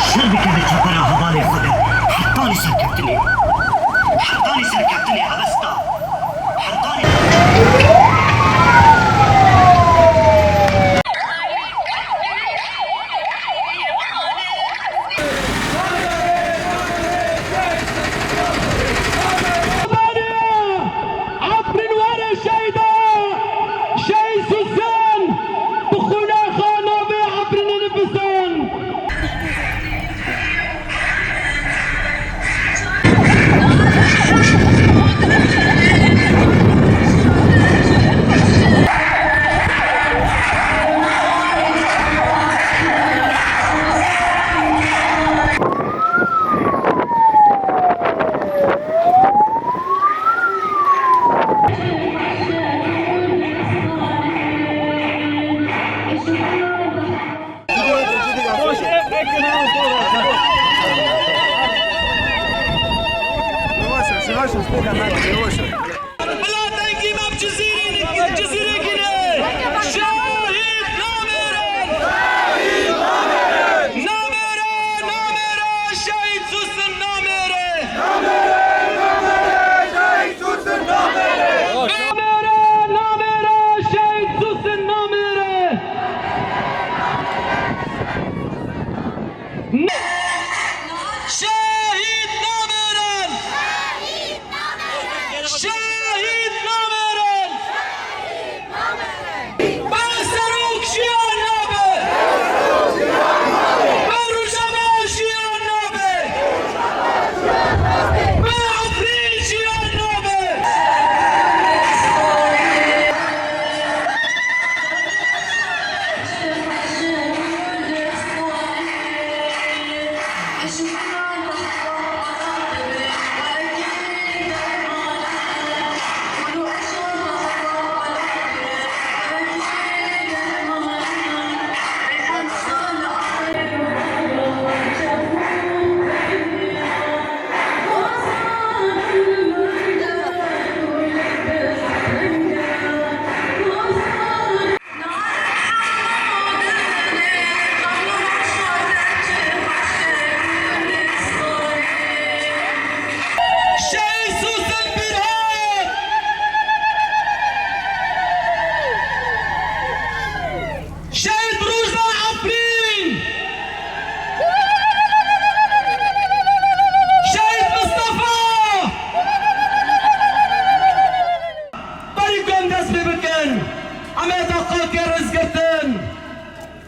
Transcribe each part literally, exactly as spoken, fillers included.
Şer bike bi çekora hevalê xwe de. Heqanî serkeftinê. Heqanî serkeftinê Avesta. Heqanî. Efrîn were şehîda, şehîd Susan, bi xûna xwe navê Efrînê nivisan. Bila dengî me bi Cizîrê, Cizîrê gine. Şehîd namêre! Namêre, namêre, şehîd Susan namêre! Namêre, namêre, şehîd Susan namêre! Namêre, namêre, şehîd Susan namêre! Şehîd namêrin! Şehîd namêrin! Be Serok jiyan nabe! Be Rojava jiyan nabe! Be Efrîn jiyan nabe! Şehîd Susan Birhan! Şehîd Rojda Efrîn! Şehîd Mistefa! Berî ku em dest pê bikin, em ê deqakê rêzgirtin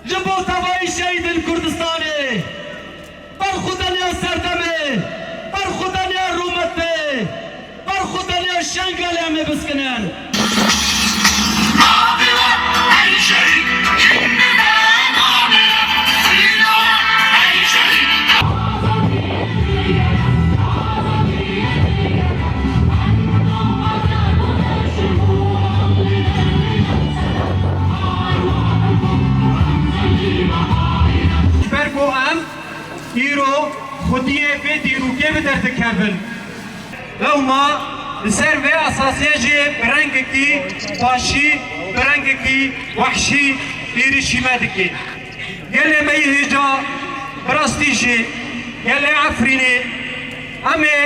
ji bo tevayî şehîdên Kurdistanê, berxwedaniya serdemê, berxwedaniya rûmetê, berxwedaniya Şengalê em ê biskinin. Ji ber ku em îro xwediyê vê dîrokê bi derdikevin. Lewma li ser vê esasê jî bi rengekî başî, bi rengekî wehşî êrişî me dike. Gelê me yê hêja, bi rastî jî gelê Efrînê, em ê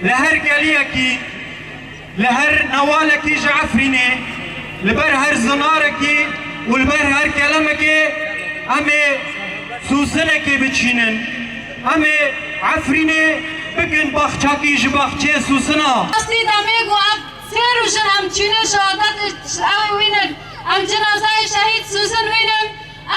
li her geliyekî, li her newalekî ji Efrînê, li ber her zinarekî û li ber her kelemekê em ê sûsinekê biçînin. Em ê Efrînê bikin baxçakî ji baxçeyê sûsina. Rastî demê ku ev sê roj in em çînin şehadet ew wînin. Em cinazeyê şehîd Susan wînin.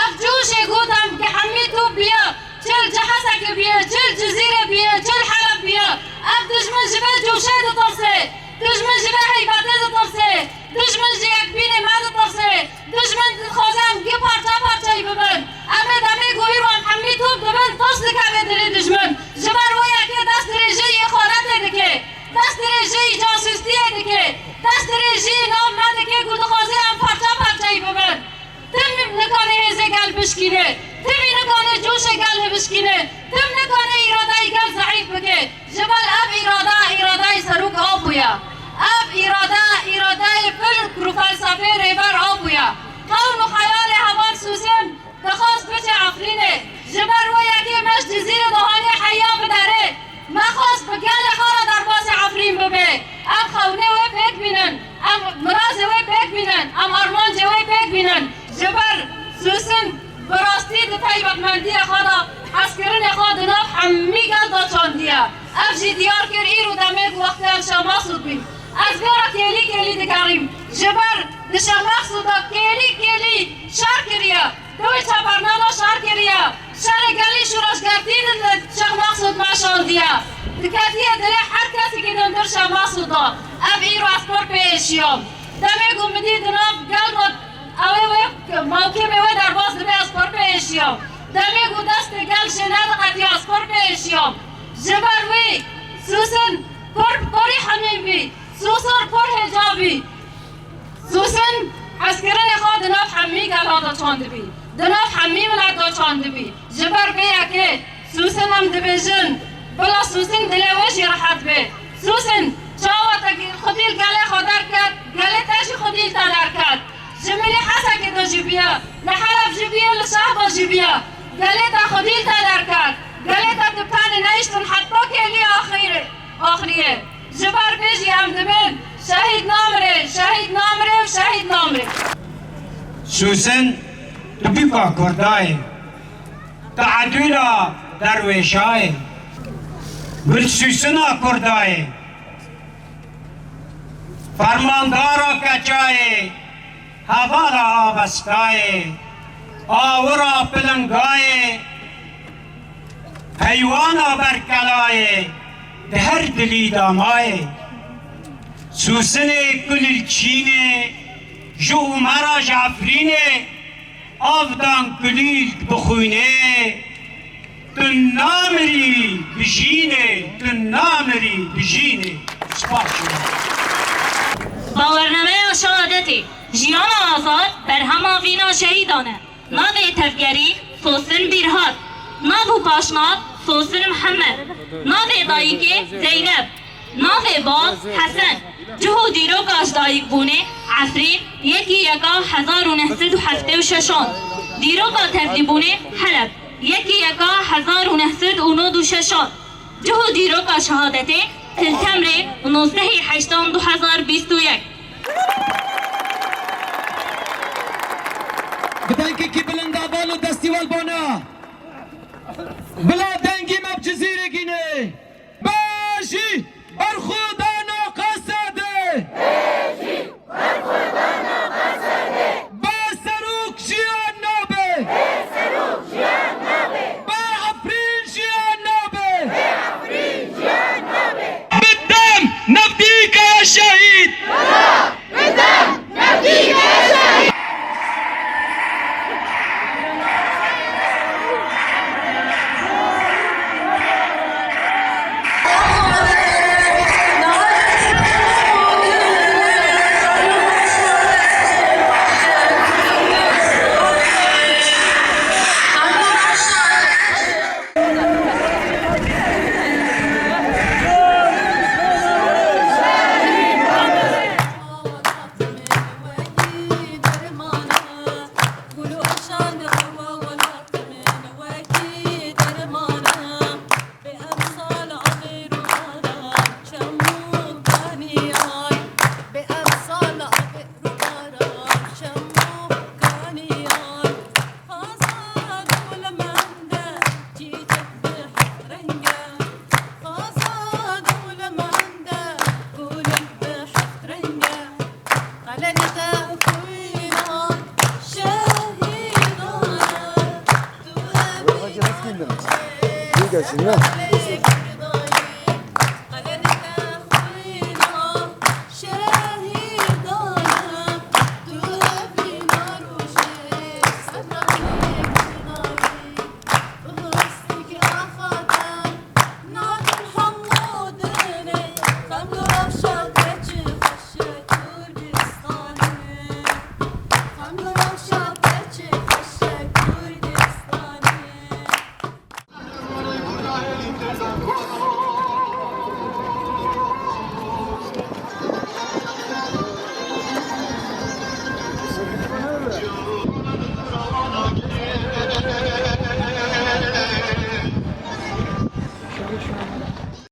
Ev coşê got em hemî top biya. Çi li Ceheseke biye, çi li Cizîrê biye, çi li Heleb biye. Ev dijmin ji vê coşê ditirse. Dijmin ji vê heybetê ditirse. Dijmin ji yekbînê me ditirse. Dijmin dixwaze em gi parça parçeyî bibin. Em ê demê ku îro em hemî top dibin, tirs dikeve dilê dijmin. Ji ber wê yekê destdirêjiyê îxanetê dike. Destdirêjiyê casûstiyê dike. Destdirêjiyê nav me dike ku dixwaze em parça parçeyî bibin. Tim nikane hêzê gel bişkîne. Timî nikane coşê gel hibişkîne. Tim nikane îradeyê gel zeîf bike. Ji ber ev îrada, îradeyê Serok Apo ya. Ev îrada, îradeyê fikr û felsefeyê Rêber Apo ya. Xewn û xeyalê heval Susan dixwest biçe Efrînê. Ji ber wê pêk bînin, em armancê wê pêk bînin. Ji ber Sûsin bi rastî di taybetmendiya xwe de hezkirinê xwe di nav hemî gel de çandiye. Ev jî diyar kir, îro demê ku wextê em Şêx Mexsûd bîn. Ez vê re kêlî kêlî digerîm. Ji ber di Şêx Mexsûd de kêlî kêlî şer kiriye. Di wê çaperna de şer kiriye. Şerê gelî şoreşgertî li Şêx Mexsûd meşandiye. Diketiye dilê her kesekî di hundir Şêx Mexsûd de. Ev îro ez pir pê êşiyam. Demê ku min dî di nav gel de ew ê wê mewkimê wê derbas dibe, ez pir pê êşiyam. Demê ku destê gel jê nediqetiya, ez pir pê êşiyam. Ji ber wî Sûsin pir, pirî hemî bî. Sûsin pir hêca bî. Sûsin hezkirinê xwe di nav hemî gela de çandibî. Di nav hemî milet de çandibî. Ji ber vê yekê Sûsin em dibêjin, bila Sûsin dilê wê jî rehet be. Sûsin, çawa te xwedî li gelê xwe derket, gelê te jî xwedî li te derket. Ji milî Hesekê de jî biya, li Heleb jî biya, li Şehba jî biya. Gelê te xwedî li te derket. Gelê te tu tenê nehiştin heta kêlî axirê, axiriyê. Ji ber vê jî em dibên şehîd namire, şehîd namire û şehîd namire. Sûsin, tu bîka Kurda yê. Tu edûla derwêşa yê. Gul Sûsina Kurda yê. Fermandara keça yê. Hevala avesta yê. Awira pilinga yê. Heywana berkela yê, di her dilî de mayê. Sûsinê kulîlkçînê, ji Umera ji Efrînê, avdan kulîlk bi xwînê, tu namirî bijînê, tu namirî bijînê. Spas. Bawernameya şehadetê, jiyana azad, berhema vîna şehîdan e. Navê tevgerî Sosin Bîrhat. Nav û paşnav Sosin Mihemed. Navê dayikê Zeynep. Navê bav Hesen. Cih û dîroka ji dayikbûnê Efrîn, yekî yeka hezar û neh sed û heftê û şeşan. Dîroka tevlîbûnê Heleb, yekî yeka hezar û neh sed û nod û şeşan. Cih û dîroka şehadetê Til Temrê, nozdehê heştan du hezar bîst û yek. Bi dengekî bilind heval û destî welbana. Bila dengî me bi Cizîrê gînê. Bejî berxwedana Qesedê. Bejî berxwedana Qesedê. Bê serok jiyan nabe. Bê serok jiyan nabe. Bê Efrîn jiyan nabe. Bê Efrîn jiyan nabe. Bi dem navdîka şehîd. Bi dem navdîka şehîd. Nasıl?